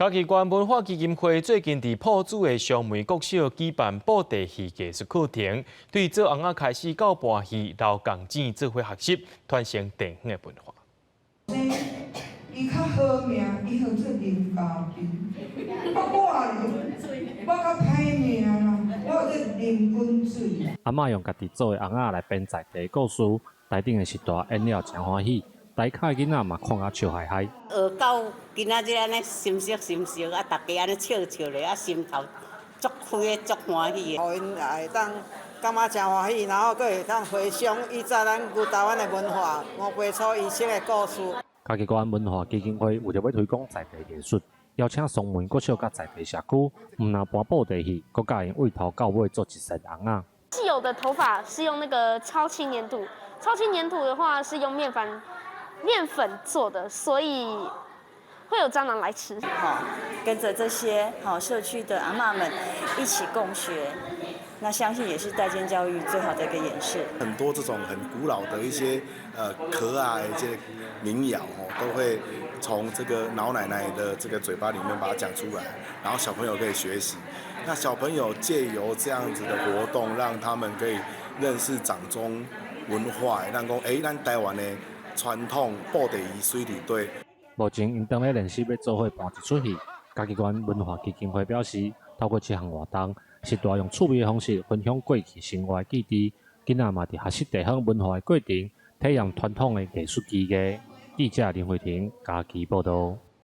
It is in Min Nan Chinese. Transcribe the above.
嘉義縣文化基金會最近佇朴子的雙梅國小舉辦布袋戲藝術課程，對做尪仔開始到搬戲、撈仝錢做伙學習，傳承地方的文化。伊較好命，伊號做林家斌。啊，我咧，我較歹命啦，我號做林滾水。阿嬤用家己做的尪仔來編在地故事，台頂的時代演了誠歡喜，台跤的囡仔嘛看甲笑嗨嗨。學到今仔日按呢心熟心熟，啊，大家按呢笑笑咧，啊，心頭足開的，足歡喜的。予𪜶也會當感覺誠歡喜，然後閣會當回想以前咱舊台灣的文化，五杯醋儀式的故事。嘉義縣文化基金會為著欲推廣在地藝術，邀請雙梅國小佮在地社區，毋但搬布袋戲，閣教𪜶對頭到尾做一身尪仔。戲友的頭髮是用那個超輕黏土，超輕黏土的話是用麵粉做的，所以會有蟑螂來吃。好，跟着這些好社區的阿嬤們一起共學，那相信也是代間教育最好的一個演示。很多這種很古老的一些可愛一些民謠哦，都會從這個老奶奶的這個嘴巴裡面把它講出來，然後小朋友可以學習。那小朋友借由這樣子的活動，讓他們可以認識掌中文化，讓講欸，咱台灣的傳統布袋戲水裡底。目前𪜶當咧練習欲做伙搬一齣戲。嘉義縣文化基金會表示，透過這項活動，是帶用趣味的方式分享過去生活的記憶，囡仔嘛佇學習地方文化的過程，體驗傳統的藝術技藝。記者林慧婷嘉義報導。